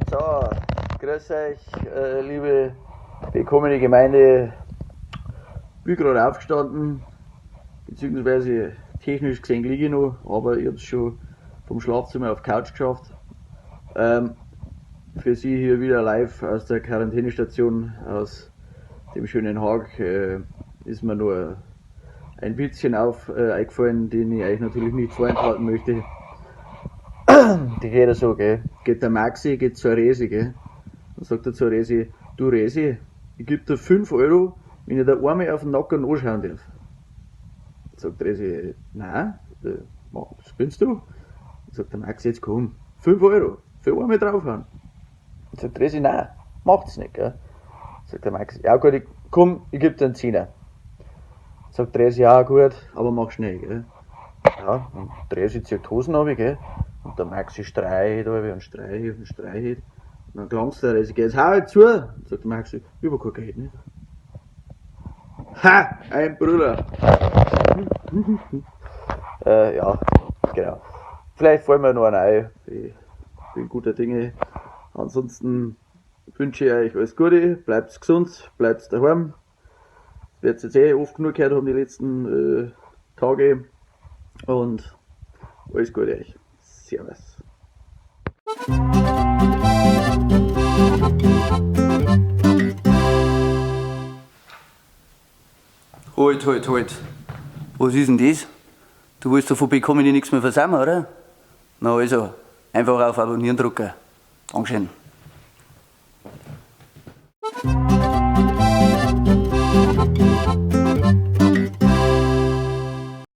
So, grüß euch, liebe willkommene Gemeinde. Bin gerade aufgestanden, beziehungsweise technisch gesehen liege ich noch, aber ich hab's schon vom Schlafzimmer auf Couch geschafft. Für Sie hier wieder live aus der Quarantänestation aus dem schönen Haag ist mir nur ein Witzchen eingefallen, den ich euch natürlich nicht vorenthalten möchte. Die geht ja so, gell? Geht der Maxi, geht zur Resi, gell? Dann sagt er zur Resi, du Resi, ich geb dir 5 Euro, wenn ich dir einmal auf den Nacken anschauen darf. Sagt Resi, nein, was spinnst du? Sagt der Maxi, jetzt komm, 5 Euro, für einmal draufhauen. Sagt Resi, nein, macht's nicht, gell? Sagt der Maxi, ja gut, komm, ich geb dir einen Zehner. Sagt Resi, ja gut, aber mach schnell, gell? Ja, und Resi zieht die Hosen runter, gell? Und der Maxi streicht und streicht und streicht. Und dann klang's der Resi, gell, jetzt hau ich zu! Sagt der Maxi, ich hab kein Geld, nicht? Ha! Ein Brüller! Ja, genau. Vielleicht fallen wir noch einen ein. Ich bin guter Dinge. Ansonsten wünsche ich euch alles Gute, bleibt gesund, bleibt daheim. Das werdet ihr jetzt eh oft genug gehört haben die letzten Tage. Und alles Gute euch. Servus. Halt, halt, halt. Was ist denn das? Du willst davon bekommen, ich nichts mehr versammeln, oder? Na also, einfach auf Abonnieren drücken. Dankeschön.